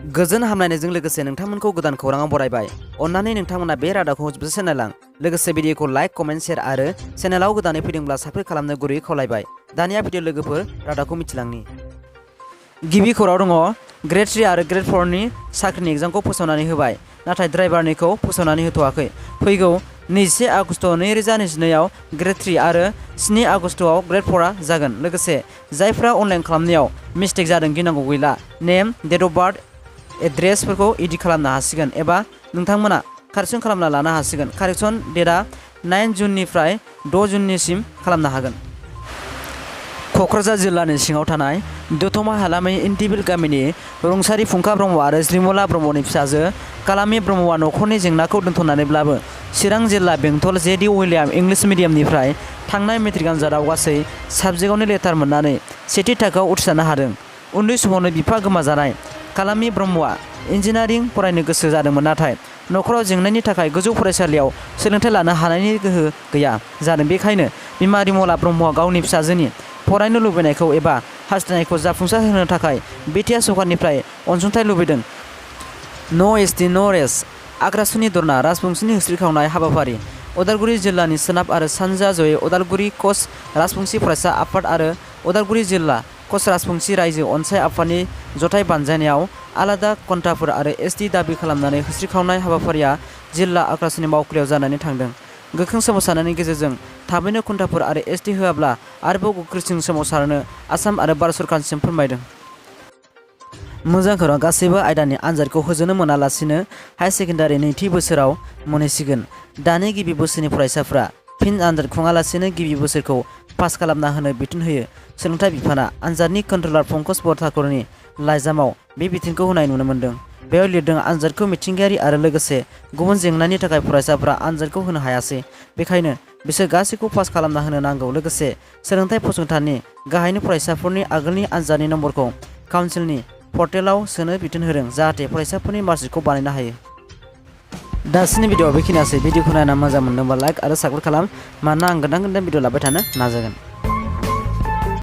गोजोन हामलायनायजों लोगोसे नोंथांमोनखौ गोदान खौराङाव बरायबाय। अन्नानै नोंथांमोना बे रादाबखौ जोबजासे नायलां। लोगोसे भिडिअखौ लाइक, कमेन्ट, शेयार आरो चेनेलाव गोदानै फैदोंब्ला साबस्क्राइब खालामनो गुरैयै खावलायबाय। दानिया भिडिअ लोगोफोर रादाबखौ मिथिलांनि। गिबि खौरां दङ। ग्रेड 3 आरो ग्रेड 4 नि साख्रिनि एग्जामखौ फोसावनानै होबाय, नाथाय ड्राइभारनिखौ फोसावनानै होथ'वाखै। फैगौ 21 आगस्ट 2022 आव ग्रेड 3 आरो 7 आगस्टआव ग्रेड 4 आ जागोन। लोगोसे जायफ्रा अनलाइन खालामनायाव मिस्टेक जादों गिनांगौ गैला। नेम, डेट अफ बार्थ, एड्रेसफोरखौ एडिट खालामनो हासिगोन एबा नोंथांमोना कारेक्सन खालामना लानो हासिगोन। कारेक्सन डेटआ 9 जुननिफ्राय 6 जुननिसिम खालामनो हागोन। क'क्राझार जिल्लानि सिङाव थानाय दतमा हालामनि इन्टिबिल गामिनि रुंसारि फुंखा ब्रह्म आरो ज्रिमला ब्रह्मनि फिसाजो कालामि ब्रह्मआ न'खरनि जेंनाखौ दोनथ'नानैब्लाबो चिरां जिल्ला बेंटल जे.डि. उइलियाम इंलिश मिडियामनिफ्राय थांनाय मेट्रिक आनजादाव गासै साबजेक्टआवनो लेटार मोननानै सेथि थाखोआव उथ्रिसारनो हादों। उन्दै समावनो बिफा गोमाजानाय कालामि ब्रह्मआ इन्जिनियारिं फरायनो गोसो जादोंमोन, नाथाय न'खराव जेंनानि थाखाय गोजौ फरायसालियाव सोलोंथाइ लानो हानायनि गोहो गैया जादों। बेखायनो बिमा रिमला ब्रह्मआ गावनि फिसाजोनि फरायनो लुबैनायखौ एबा हास्थायनायखौ जाफुंसार होनो थाखाय बिटिआर सरकारनिफ्राय अनसुंथाइ लुबैदों। न' एसटि न' रेस आग्रासुनि धरना राजबंशीनि होस्रिखावनाय हाबाफारि। उदालगुरि जिल्लानि सोनाब आरो सानजा जयै उदालगुरि कच राजबंशी फरायसा आफाद आरो उदालगुरि जिल्ला कच राजबंशी रायजो अनसाय आफादनि जथाय बानजायनायाव आलादा कन्थाफोर आरो एसटि दाबि खालामनानै होस्रिखावनाय हाबाफारिया जिल्ला आग्रासुनि मावखुलियाव जानानै थांदों। गोख्रों सोमावसारनायनि गेजेरजों थाबैनो कन्थाफोर आरो एसटि होआब्ला आरोबाव गोख्रैसिन सोमावसारनो आसाम आरो भारत सरकारसिम फोरमायदों। मोजां खौरां, गासैबो आयदानि आनजादखौ होजोबनो मोनालासिनो हायार सेकेन्डारि नैथि बोसोराव मोनहैसिगोन। दानि गिबि बोसोरनि फरायसाफ्रा फिन आनजाद खुङालासिनो गिबि बोसोरखौ पास खालामना होनो बिथोन होयो सोलोंथाइ बिफाना। आनजादनि कन्ट्रलार पंकज बरठाकुरनि लाइजामाव बे बिथोनखौ होनाय नुनो मोन्दों। बेयाव लिरदों, आनजादखौ मिथिंगायारि आरो लोगोसे गुबुन जेंनानि थाखाय फरायसाफ्रा आनजादखौ होनो हायासै। बेखायनो बिसोर गासैखौ पास खालामना होनो नांगौ। लोगोसे सोलोंथाइ फसंथाननि गाहायनि फरायसाफोरनि आगोलनि आनजादनि नम्बरखौ काउन्सिलनि पर्टेलाव सोनो बिथोन होदों, जाहाथे फरायसाफोरनि मार्कशिटखौ बानायनो हायो। दासिमनि भिडिअ'आ बेखिनियासै। भिडिअ'खौ नायना मोजां मोनदोंबा लाइक आरो साबस्क्राइब खालाम, मानोना आं गोदान भिडिअ लाबाय थानो नाजागोन।